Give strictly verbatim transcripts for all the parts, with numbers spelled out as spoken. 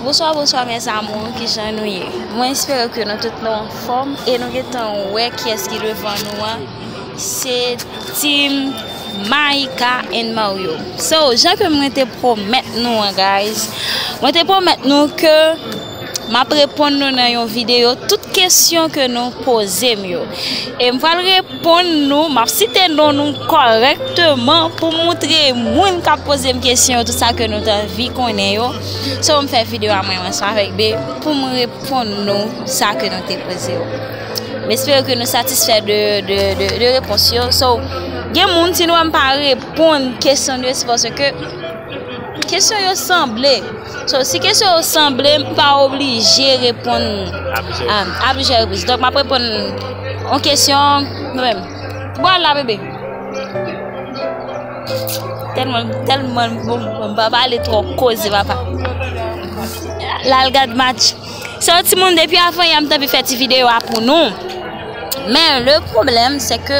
Bonswa, bonswa, mes amours, kijan nou ye? Mwen espere ke nou tout nou anfòm e nou gentan wè kiyès ki devan nou an. Se Team Maïka and Mario. So, jan ke mwen te pwomèt nou an, guys, mwen te pwomèt nou ke m ap reponn nou nan yon videyo tout kesyon ke nou poze m yo. E m pral reponn nou, m ap site non nou kòrèkteman pou moutre moun k ap poze m kesyon yo, tout sa ke nou t anvi konnen yo. So, m fè videyo a mwen, mwen sou avèk B, pou m reponn nou sa ke nou te poze yo. M espere ke nou satisfè de, de, de, de repons yo. So, gen moun, si nou wè m pa reponn kesyon yo, se paske kesyon yo sanble. So, si kesyon yo sanble, m pa oblije reponn a, a plizyè repriz. Donk, m ap reponn yon kesyon mwen menm. Bwè la, bebe. Tèlman, tèlman, bon, bon, m pa pale twò, koze, papa. L al gad match. So, timoun, depi avan yè, m t anvi fè ti videyo a pou nou. Men, le pwoblèm, se ke,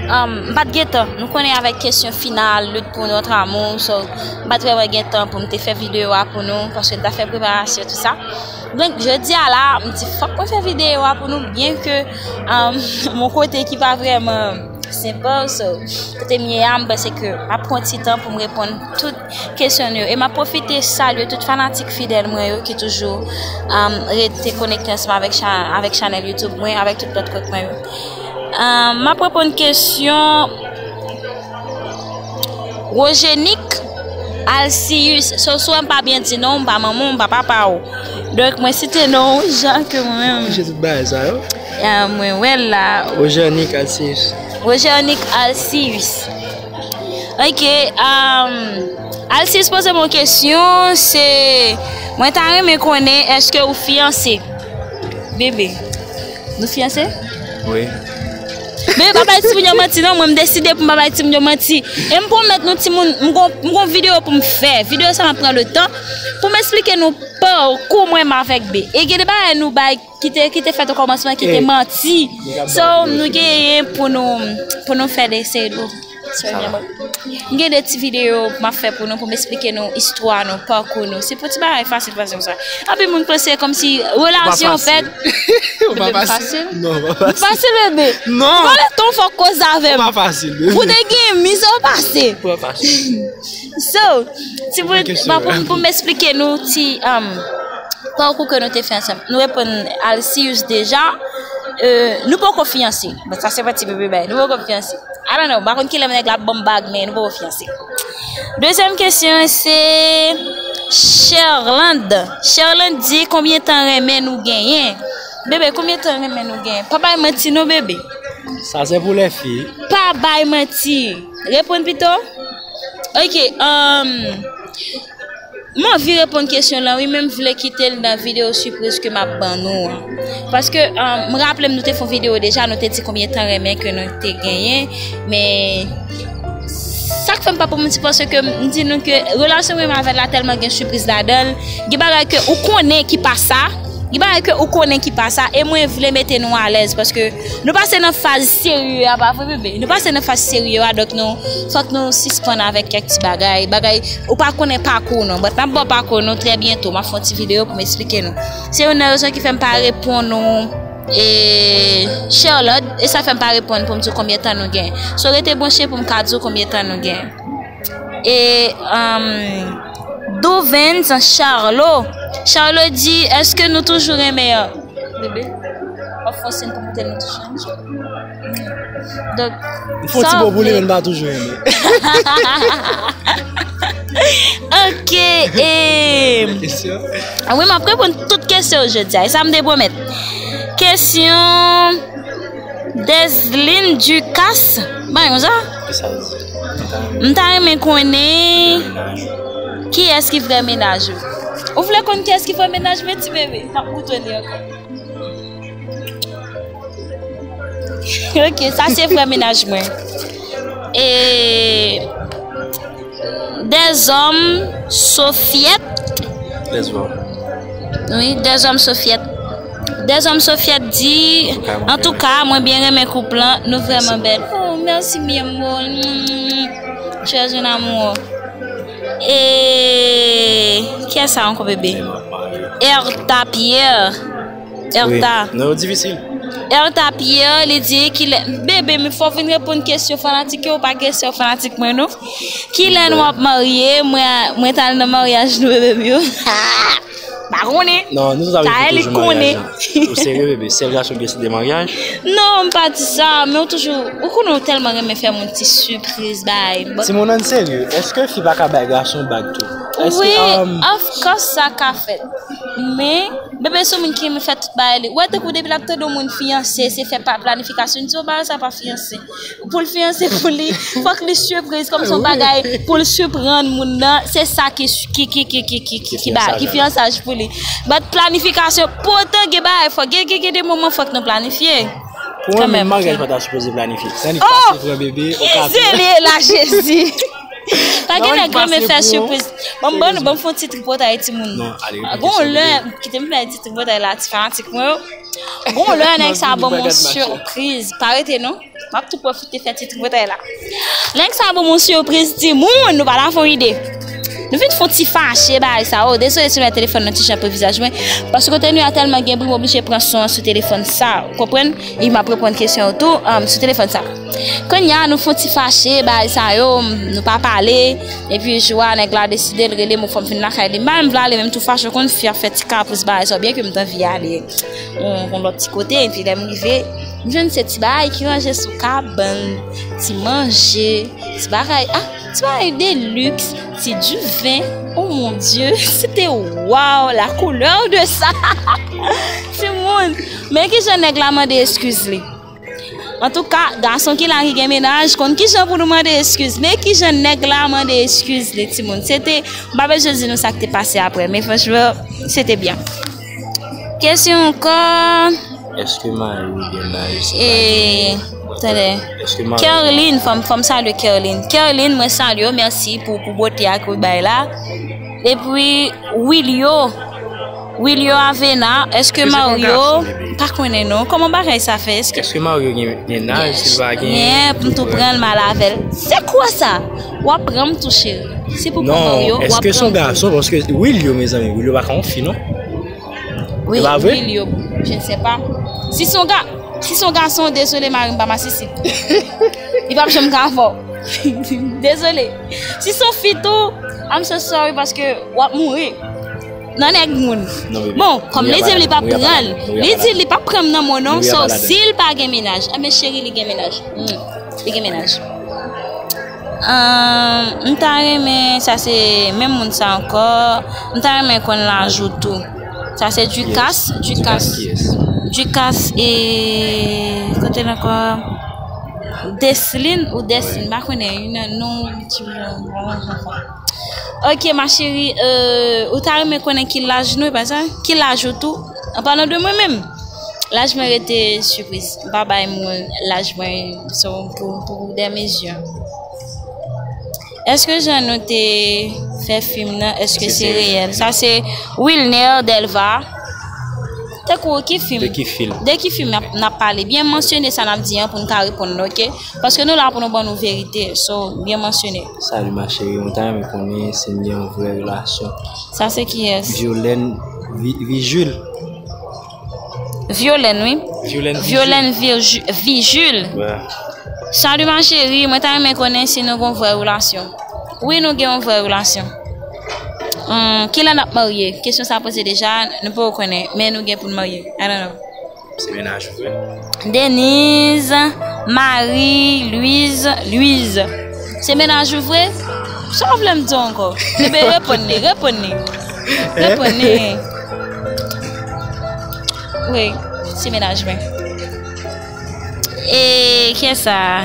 um, m pa t gen tan. Nou konnen avèk kesyon final, lutte pour notre amour, so, m pa t vrèman gen tan pou m te fè videyo a pou nou, paske m ta fè preparasyon, tout sa. Donk, jodi a la, m di, fòk mwen fè videyo a pou nou, byen ke, um, yon kote ki pa vrèman senp, so, kote m ye a, m panse ke m ap pran ti tan pou m reponn tout kesyon yo. E m ap pwofite salye tout fanatik fidèl mwen yo ki toujou, um, rete konekte ansanm avèk cha-, avèk chanèl YouTube mwen, avèk tout lòt kont mwen yo. Um, m ap reponn kesyon Rogenik Alcius. So, si w wè m pa byen di non w, m pa manman w, m pa papa w. Donk, mwen site non w jan ke mwen menm. Oblije tout bagay sa yo. Ah, mwen wè l la. Rogenik Alcius. Rogenik Alcius. Ok, um, Alcius poze m yon kesyon, se, mwen ta renmen konnen, èske ou fiyanse? Bebe, nou fiyanse? Wi. Bebe, pa bay timoun yo manti non, mwen m deside pou m pa bay timoun yo manti. E m pwomèt nou timoun, m gon, m gon videyo pou m fè. Videyo sa m ap pran le tan pou m esplike nou pakou mwen m avèk B. E gen de bagay nou bay ki te, ki te fèt o kòmansman, ki te manti. So, nou genyen pou nou, pou nou fè de seri de, sorry, mwen. M gen de ti videyo m ap fè pou nou, pou m esplike nou istwa nou, pakou nou. Se pou ti bagay fasil, fasil konsa. Anpil moun panse kòmsi relasyon fèt. Ou pa fasil. Ou pa fasil? Non, ou pa fasil. Ou fasil, bebe. Non. Ou pale ton fò koze avè m. Ou pa fasil, bebe. Ou te gen miz ou pase. Ou pa fasil. So, ti pou, pou, pou m esplike nou ti, um, pakou ke nou te fè ansanm. Nou reponn Alcius deja. Euh, nou poko fiyanse. Bon, sa se pa ti bebe bay. Nou poko fiyanse. I don't know. M pa konn kilè nèg la ap ban m bag, men nou poko fiyanse. Dezyèm kesyon, se Sherland. Sherland di, konbyen tan renmen nou genyen? Bebe, konbyen tan renmen nou genyen? Pa bay manti non, bebe. Sa se pou lè fi. Pa bay manti. Reponn pito. Ok, um, m anvi reponn kesyon lan, wi, men m vle kite l nan videyo sipriz ke m ap ban nou an. Paske, um, m raple m nou te fè yon videyo deja, nou te di konbyen tan renmen ke nou te genyen, men sa k fè m pa pou m di, paske m di nou ke relasyon mwen avè l la tèlman gen sipriz ladan l, gen bagay ke ou konnen ki pa sa, gen bagay ke ou konnen ki pa sa, e mwen vle mete nou alèz, paske nou pase nan faz serye a, pa vre, bebe? Nou pase nan faz serye a, donk nou, fòk nou sispann avèk kèk ti bagay, bagay, ou pa konnen pakou nou, but m ap ba w pakou nou trè byento, m ap fè yon ti videyo pou m esplike nou. Se youn nan rezon ki fè m pa reponn nou, e, Sherlotte, e sa fè m pa reponn pou m di w konbyen tan nou gen. So, rete branche pou m ka di w konbyen tan nou gen. E, um, Duvens Charlot. Charlot di, èske nou toujou renmen an? Bebe, w ap fè yon siy pou montre nou toujou renmen. Donk, m fè yon ti bo pou li, men m pa toujou renmen. Ok, e, ah wi, m ap reponn tout kesyon yo jodi a. E sa m te pwomèt. Kesyon Deslin Ducasse. Bagay konsa? M ta renmen konnen kiyès ki vrè mennaj ou. Ou vle konn kiyès ki vrè mennaj mwen, ti bebe? M ap moutre li ankò. Ok, sa se vrè mennaj mwen. E Dèzòm Sofyèt. Dèzòm. Wi, Dèzòm Sofyèt. Dèzòm Sofyèt di, antouka, mwen byen renmen koup lan, nou vrèman bèl. Oh, mèsi, mi amor. Mm, tu es un amour. E kiyès sa ankò, bebe? Erta Pierre. Erta. Non, yo difisil. Erta Pierre, li di kilè, bebe, men fò w vin reponn kesyon fanatik yo, ou pa kesyon fanatik mwen, non. Kilè nou ap marye? Mwen, mwen t al nan maryaj nou, bebe m yo. Pa konnen. Non, nou tout ap reflete jou maryaj lan. Ou serye, bebe? Sèl gason ki gen sou de maryaj? Non, m pa di sa, men ou toujou, ou konnen ou tèlman renmen fè moun ti sipriz, bay. Timoun, ann serye, èske fi pa ka bay gason bag tou? Èske, wi, um, of course, sa ka fèt. Men, bebe, se yon moun ki renmen fè tout bagay li. Ou wè, tankou depi l ap tande yon moun fiyanse, se fè pa planifikasyon. Li di, "Oh, bagay sa pa fiyanse." Pou l fiyanse pou li, fòk li sipriz, kòm se yon bagay pou l siprann moun nan. Se sa ki, ki, ki, ki, ki, ki, ki, ki ba, ki fiyansaj pou li. But planifikasyon, pou otan gen bagay, fòk gen, gen, gen de moman fòk nou planifye. Pou mwen menm, maryaj pa ta sipoze planifye. Tandiske pase pran bebe, ou ka pran. Ki zen li ye la, Jezi? Pa gen nèg renmen fè sipriz. Ban m, ban m, ban m fè yon ti tripotay, timoun. Non, ale, repete. Gon lè, kite m fè ti tripotay la, ti fanatik mwen yo. Gon lè nèg sa ban m yon sipriz. Pa rete, non. M ap tou pwofite fè ti tripotay la. Nèg sa ban m yon sipriz, timoun, nou pa ta fè yon ide. Nou vin fè yon ti fache, bagay sa, oh, dezole si nou wè telefòn nan ti jan pre vizaj mwen. Paske kote nou a tèlman gen bri, m oblije pran son an sou telefòn sa, ou konprann? E m ap reponn kesyon yo tou, um, sou telefòn sa. Kounye a, nou fè yon ti fache, bagay sa yo, nou pa pale. Epi jou a, nèg la deside l rele m, fò m vin lakay li. M pa menm vle ale, men m tou fache, ou konn fi ap fè ti kapris, bagay sa, byen ke m t anvi ale yon, yon lòt ti kote, epi lè m rive, m jwenn se ti bagay ki ranje sou kabann, ti manje, ti bagay, ah, ti bagay de luxe, ti diven. Oh mon Dieu, c'était waouh, la couleur de ça. Timoun, men kijan nèg la mande eskiz li. Antouka, gason ki la ki gen mennaj, konn kijan pou nou mande eskiz. Men kijan nèg la mande eskiz li, timoun. Se te, m pa bezwen di nou sa k te pase apre, men franchman, se te byen. Kesyon ankò. Èske mari w gen laj? E, tande. Èske mari w gen laj? Kerline, fò m, fò m salye Kerline. Kerline, mwen salye w, mèsi pou, pou bote a ke w bay la. Epi, Wilio. Wilio Avena, èske Mario, pa konnen non. Kòman bagay sa fè? Èske Mario gen mennaj, si l pa gen, pou m tou pran l mal avè l. Se kwa sa? W ap pran m tou, cheri. Se pou pran Mario, w ap pran m tou. Non, èske se yon gason? Paske Wilio, mezanmi, Wilio pa ka yon fi, non. Wi, Wilio, je ne sais pas. Si se yon ga-, si se yon gason, dezole, mari m pa masisi. Li p ap janm ka avè w. Dezole. Si se yon fi tou, I'm so sorry, paske w ap mouri. Nan nèg moun. Bon, kòm li di m li p ap pran l. Li di li p ap pran m nan men w non. So, si l pa gen mennaj, enben cheri, li gen mennaj. Hmm. Li gen mennaj. Ahn, m ta renmen, sa se menm moun sa ankò. M ta renmen konn laj ou tou. Sa se Ducasse, Ducasse. Ducasse, e kote l ankò? Deslin ou Deslin, m pa konnen, youn nan non, ti moun. Ok, ma chérie, euh, ou ta renmen konnen ki laj nou, e pa sa? Ki laj ou tou? An palan de mwen menm, laj mwen rete sipriz. M pa bay moun laj mwen, so, pou, pou dèmezyon. Èske jan nou te fè fim nan, èske se reyèl? Sa se Wilner Delva. Tankou ki fim? De ki fim? De ki fim n ap, n ap pale? Byen mansyone sa n ap di an pou n ka reponn nou, ok? Paske nou la pou nou ban nou verite. So, byen mansyone. Salut ma chérie, mwen ta renmen konnen si n gen yon vrè relasyon. Sa se kiyès? Violaine Vi-, Vijil. Violaine, wi. Violaine Vijil. Violaine Virju-, Vijil. Wè. Salut ma chérie, mwen ta renmen konnen si nou gen yon vrè relasyon. Wi, nou gen yon vrè relasyon. Hum, kilè n ap marye? Kesyon sa poze deja, nou poko konnen, men nou gen pou n marye. I don't know. Se mennaj ou vre? Denise, Marie, Louise, Louise. Se mennaj ou vre? Sa w vle m di w ankò? Bebe, reponn li, reponn li. Reponn li. Wi, se mennaj mwen. E kiyès sa?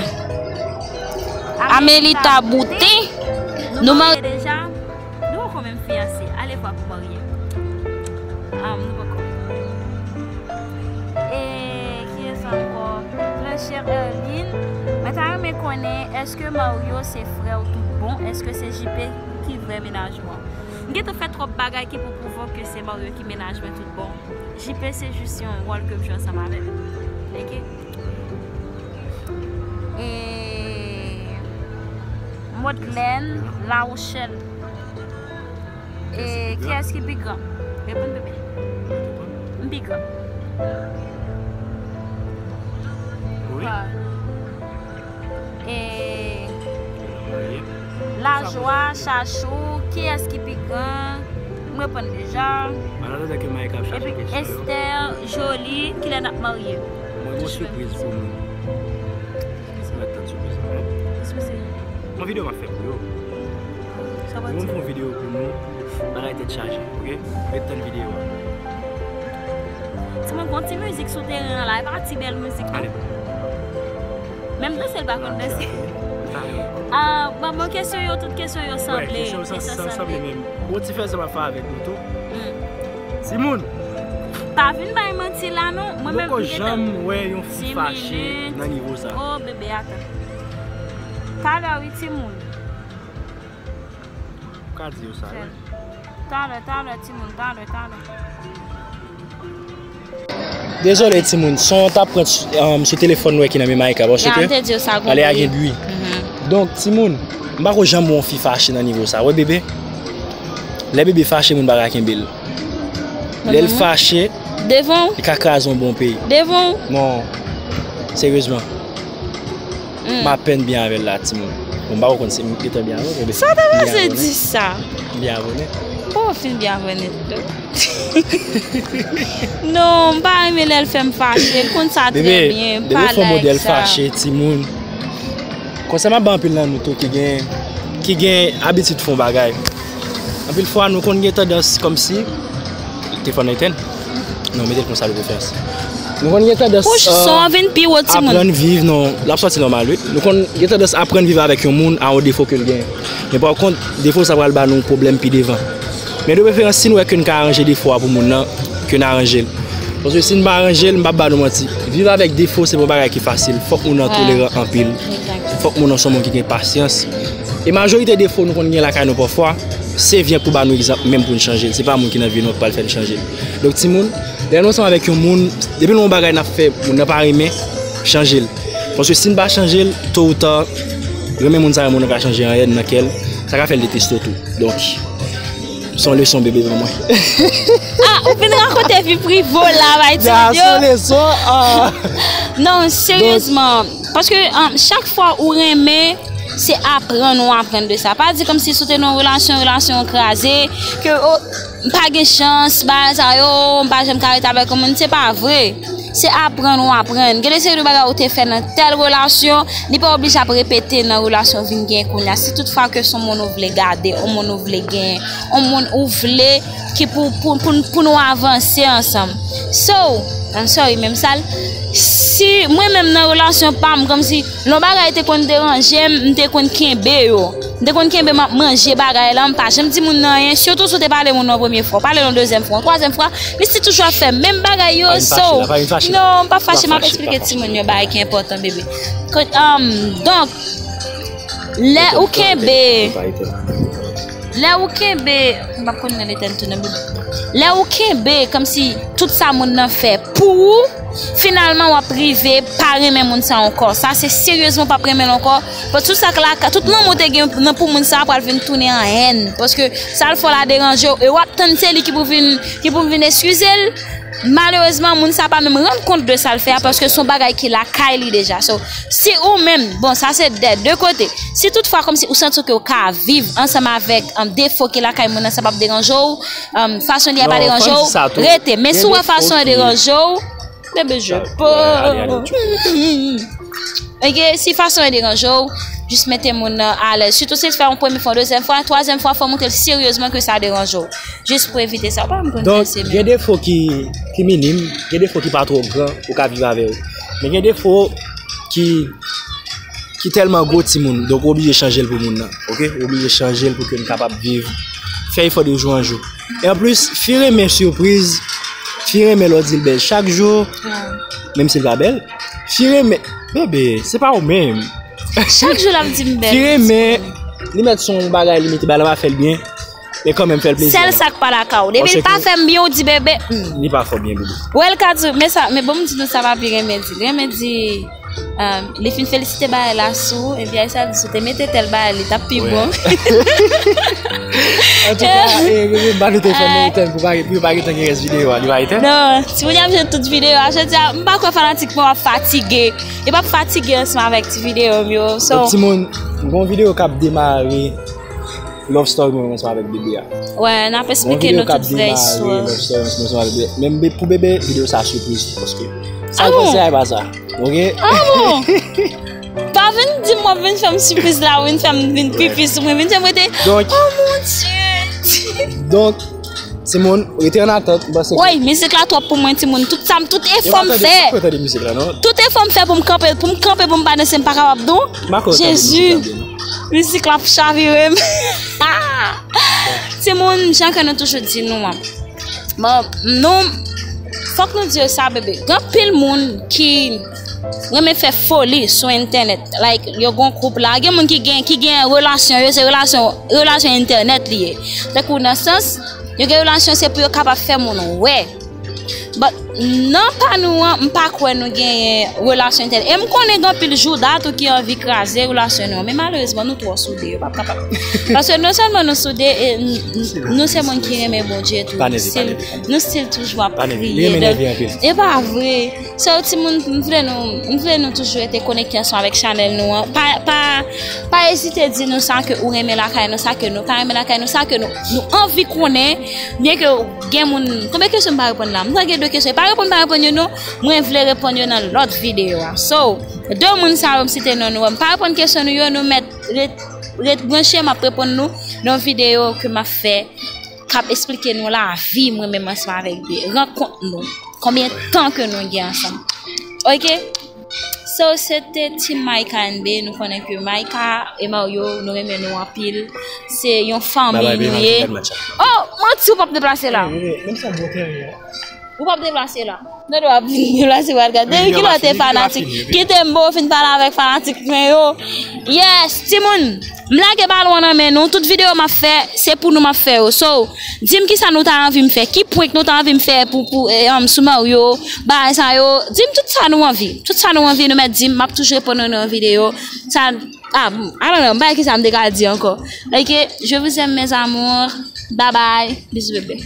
Amelita Boutin. Nou marye deja? Nou poko menm fiyanse. Ale vwa pou marye. Ah, nou poko. E kiyès ankò? Très chère Erline, mwen ta renmen konnen, èske Mario se frè w tout bon? Èske se J P ki vrè mennaj ou an? M gentan fè twòp bagay ki pou pwouve w ke se Mario ki mennaj mwen tout bon. J P se jis yon wòl ke m jwe ansanm avè l. Ok? E Modlène La Rochelle. E kiyès ki pi gran? Reponn, bebe. M pi gran. Wi. E lajwa, chachou, kiyès ki pi gran? M reponn deja. Epi Esther, Jolie, kilè n ap marye? Mwen gen yon sipriz pou nou. Mwen tann sipriz la. Yon videyo m ap fè pou yo. Mwen fè yon videyo pou nou. Bagay tèt chaje, oke? Ret tann videyo a. Timoun, gon ti mizik sou teren an la, e pa ti bèl mizik non. Menm danse l pa konn danse. Ah, bon, bon, kesyon yo, tout kesyon yo sanble. Kesyon yo sanble menm. Bon, ti fè sa m ap fè avèk nou tou. Timoun. Pa vin bay manti la non. Mwen menm m gentan. Poko janm wè yon fi fache nan nivo sa. Oh bebe, atan. Talè wi timoun. Ou ka di yo sa wi. Talè, talè timoun, talè, talè. Dezole timoun, son an t ap pran sou telefòn nou ki nan men Maïka paske ale a gen bwi. Donk timoun, m pako janm wè yon fi fache nan nivo sa. Wè bebe. Lè bebe fache moun pa ka kenbe l. Lè l fache, li ka kraze yon bon peyi. Devan w? Non. Seryezman. M apèn byen avè l la timoun. Bon, m pako konn si m gentan byen avè l. Sa ta pase di sa? M byen abòne. Bon, w fin byen abòne tou. Non, m pa renmen lè l fè m fache. L konn sa trè byen. M pa like sa. Bebe, depi fò modèl fache timoun. Konsèy m ap ba anpil nan nou tou ki gen ki gen abitid fè yon bagay. Anpil fwa nou konn gen tandans kòmsi. Telefòn nan etèn? Non, mete l konsa de preférans. Nou konn gen tandans. Pouch son an vin pi wo timoun. Aprann viv, non, l ap sòti nòmal wi. Nou konn gen tandans aprann viv avèk yon moun a yon defo ke l genyen. Men pa kont, defo sa pral ba nou pwoblèm pi devan. Men de preferans, si n wè ke n ka aranje defo a pou moun nan, ke n aranje l. Paske si n pa aranje l, m p ap ba nou manti. Viv avèk defo, se pa yon bagay ki fasil. Fòk moun nan toleran anpil. Fòk moun nan se yon moun ki gen pasyans. E majorite defo nou konn gen lakay nou pafwa, se vye pou ba nou egzanp, menm pou n chanje l. Se pa moun ki nan vi nou an ki pral fè n chanje l. Donk, timoun, lè nou ansanm avèk yon moun, depi nou yon bagay n ap fè, moun nan pa renmen, chanje l. Paske si n pa chanje l, to ou ta, renmen moun sa yo, moun nan ka chanje anyen nan kè l, sa ka fè l deteste w tou. Donk, se yon leson bebe ban mwen. Ah, ou vin rakonte vi prive w la, bay ti. Ya, se yon leson. Non, seryezman. Paske um, chak fwa ou renmen, se aprann ou aprann de sa. Pa di kòmsi si w te nan yon relasyon, relasyon an kraze, ke oh, m pa gen chans, bagay sa yo, m pa janm ka rete avèk yon moun, se pa vre. Se aprann ou aprann. Gen de seri de bagay ou te fè nan tèl relasyon, li pa oblije ap repete nan relasyon w vin gen kounye a. Si tout fwa ke se yon moun ou vle gade, yon moun ou vle gen, yon moun ou vle ki pou, pou, pou, pou nou avanse ansanm. So, I'm sorry, menm sal. Si mwen menm nan relasyon pa m, kòmsi lè yon bagay te konn deranje m, m te konn kenbe yo. M te konn kenbe m ap manje bagay la, m pa janm di moun nan anyen. Sitou si w te pale moun nan yon premye fwa, w pale l yon dezyèm fwa, yon twazyèm fwa, li si toujou ap fè menm bagay yo. So, non, m pa fache, m ap eksplike timoun yon bagay ki enpòtan, bebe. Donk, lè ou kenbe, lè ou kenbe, m p ap konn nan etèn tou non, bebe. Lè ou kenbe, kòmsi tout sa moun nan fè pou ou, finalman w ap rive pa renmen moun sa ankò. Sa se seryezman w p ap renmen l ankò. Paske tout sa k la, tout lanmou w te gen nan pou moun sa pral vin tounen an hèn. Paske sa l fè w la deranje w e w ap tann se li ki pou vin, ki pou vin eskize l. Malerezman, moun sa pa menm rann kont de sa l fè a paske se yon bagay ki lakay li deja. So, si ou menm, bon, sa se dè de kote. Si toutfwa kòmsi ou santi ke w ka viv ansanm avèk um, defo ki lakay moun nan, sa p ap deranje w, um, fason li a pa deranje w, rete. Men si w wè fason an deranje w, bebe, je peux. Ok, si fason an deranje w, jis mete moun nan alèz. Sitou si l fè yon premye fwa, yon dezyèm fwa, twazyèm fwa, fò w montre l seryezman ke sa deranje w. Jis pou evite sa. Ou pa konn fè se menm. Donk, gen defo ki, ki minim, gen defo ki pa twò gran, ou ka viv avè yo. Men gen defo ki ki tèlman gwo timoun, donk ou oblije chanje l pou moun nan, oke? Ou oblije chanje l pou ke n kapab viv, fè efò de jou an jou. E anplis, fi renmen sipriz, fi renmen lè w di l bèl chak jou, menm si l pa bèl, fi renmen, bebe, se pa ou menm. Chak jou l ap di m bèl. Fi renmen, li mèt se yon bagay li mete bay la, m ap fè l byen. Men kanmenm fè l plezi. Sèl sa k pa lakay ou. Depi l pa fè m byen, ou di bebe. Li pa fè w byen, bebe. Wè l ka di, men sa, men bon, m di nou sa pa pi renmen di. Renmen di, um, li fin felisite bagay la sou, epi ay sa l di, si w te mete tèl bagay, li t ap pi bon. Antouka, eh, bebe, m pa nou te fè nou etenn pou pa, pou pa gentan gen rès videyo a, li pa etenn? Non, timoun y ap jwenn tout videyo a. Jodi a, m pa kwè fanatik mwen ap fatige. Yo p ap fatige ansanm avèk ti videyo m yo. So, donk, timoun, gon videyo k ap demare love story mwen ansanm avèk bebe a. Wè, n ap eksplike nou tout vrè istwa. Love story mwen ansanm avèk bebe. Men pou bebe, videyo sa sipriz tou, paske sa l panse a e pa sa. Ok? Ah bon? Pa vin di m w ap vin fè m sipriz la, ou vin fè m vin pipi sou mwen, vin fè m rete. Donk, oh mon Dieu! Donk, timoun, rete an atant, m panse ke... Woy, mizik la twòp pou mwen, timoun. Tout sa m, tout efò m fè. Yo pa tande, yo pa tande mizik la, non? Tout efò m fè pou m kanpe, pou m kanpe, pou m pa danse, m pa kapab, non. Jezi! Mizik la ap chavire m. Timoun, jan ke nou toujou di nou an. Bon, nou, fòk nou di yo sa, bebe. Gen anpil moun ki renmen fè foli sou entènèt. Like, yo gon koup la. Gen moun ki gen, ki gen relasyon, yo se relasyon, relasyon entènèt li ye. Tankou nan sans, yo gen relasyon se pou yo kapab fè moun wè. But nan pa nou an, m pa kwè nou genyen relasyon entènèt. E m konnen gen anpil jouda tou ki anvi kraze relasyon nou an. Men malerezman, nou twò soude, yo p ap kapab. Paske non sèlman nou soude, e n-, n-, nou se moun ki renmen Bondye tou. Nou still, nou still toujou ap priye. E pa vre. So, timoun, m vle nou, m vle nou toujou rete konekte ansanm avèk chanèl nou an. Pa, pa, pa ezite di nou sa ke ou renmen lakay nou, sa ke nou pa renmen lakay nou, sa ke nou, nou anvi konnen, byen ke gen moun, konbyen kesyon m pa reponn la? M kwè gen de kesyon. Pa reponn, pa reponn yo non. Mwen vle reponn yo nan lòt videyo a. So, de moun sa yo m site non nou an. M pa reponn kesyon nou yo, nou mèt ret, ret branche, m ap reponn nou nan videyo ke m ap fè, k ap eksplike nou lavi mwen menm ansanm avèk de rankont nou. Konbyen tan ke nou gen ansanm? Ok? So, se te Team Micah and Bee. Nou konnen ke Micah e Mario, nou renmen nou anpil. Se yon fanmi nou ye. Oh, manti, ou p ap deplase la. Ou p ap deplase la. Non, non, w ap vin deplase, w al gade. Depi kilè w te fanatik? Kite m ba w fin pale avèk fanatik mwen yo. Yes, timoun. M lage balon an nan men nou. Tout videyo m ap fè, se pou nou m ap fè yo. So, di m kisa nou ta anvi m fè. Ki prank nou ta anvi m fè pou, pou, eh, um, sou Mario, bagay sa yo. Di m tout sa nou anvi. Tout sa nou anvi, nou mèt di m. M ap toujou reponn nou nan videyo. Sa, ah, I don't know, m pa wè kisa m te ka di ankò. Ok, je vous aime, mes amours. Bye bye. Bisous, bébé.